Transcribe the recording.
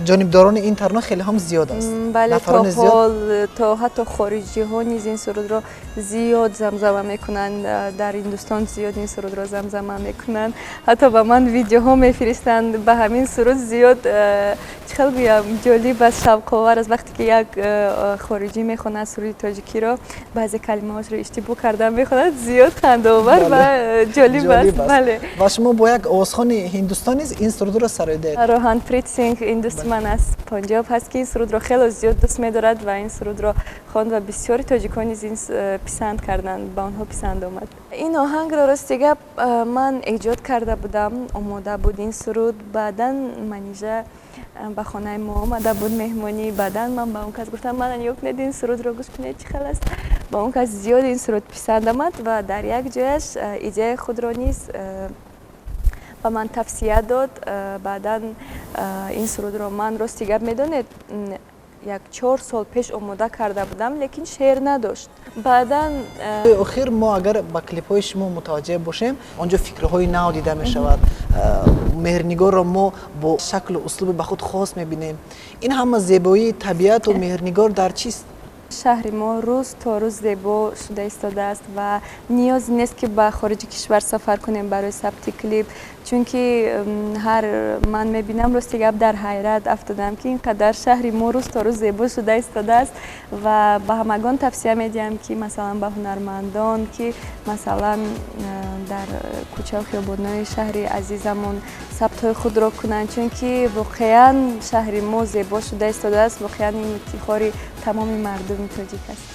Ҷонибдорони ин тарона хеле ҳам зиёд аст. Бале, то ҳол, то ҳатто хориҷиҳо низ ин сурудро зиёд замзама мекунанд. Дар Ҳиндустон зиёд ин сурудро замзама мекунанд, ҳатто ба ман видеоҳо мефиристанд ба ҳамин суруд. Зиёд, чӣ хел гӯям, ҷолиб аст, шавқовар аст, вақте ки як хориҷӣ мехонад суруди тоҷикиро, баъзе калимаҳошро иштибоҳ карда мехонад, зиёд хандаовар ва ҷолиб аст. Бале. Ва шумо бо як овозхони ҳиндустон низ ин сурудро сароидаед. Роҳанприт Синг, ин дӯсти ман аз Панҷоб ҳаст, ки ин сурудро хеле зиёд дӯст медорад ва ин сурудро хонд ва бисёри тоҷикон низ ин писанд карданд, ба онҳо писанд омад. Ин оҳангро, рости гап, ман эҷод карда будам, омода буд ин суруд. Баъдан Манижа ба хонаи мо омада буд меҳмонӣ. Баъдан ман ба он кас гуфтам: «Мана, нигоҳ кунед, ин сурудро гӯш кунед, чӣ хел аст?» Ба он кас зиёд ин суруд писанд омад ва дар як ҷояш идеяи худро низ ба ман тавсия дод. Баъдан ин сурудро ман, рости гап, медонед, як 4 сол пеш омода карда будам, лекин шеър надошт. Баъдан Охир мо агар ба клипҳои шумо мутаваҷҷеҳ бошем, он ҷо фикрҳои нав дида мешавад. Меҳрнигорро мо бо шаклу услуби ба худ хос мебинем. Ин ҳама зебоии табиату Меҳрнигор дар чист? Шаҳри мо рӯз то рӯз зебо шуда истодааст ва ниёзе нест, ки ба хориҷи кишвар сафар кунем барои сабти клип, чунки ҳар ман мебинам, рости гап, дар ҳайрат афтодам, ки ин қадар шаҳри мо рӯз то рӯз зебо шуда истодааст. Ва ба ҳамагон тавсия медиҳам, ки масалан, ба ҳунармандон, ки масалан, дар кӯчаву хиёбонҳои шаҳри азизамон сабтҳои худро кунанд, чунки воқеан шаҳри мо зебо шуда истодааст. Воқеан ин ифтихори тамоми мардуми тоҷик аст.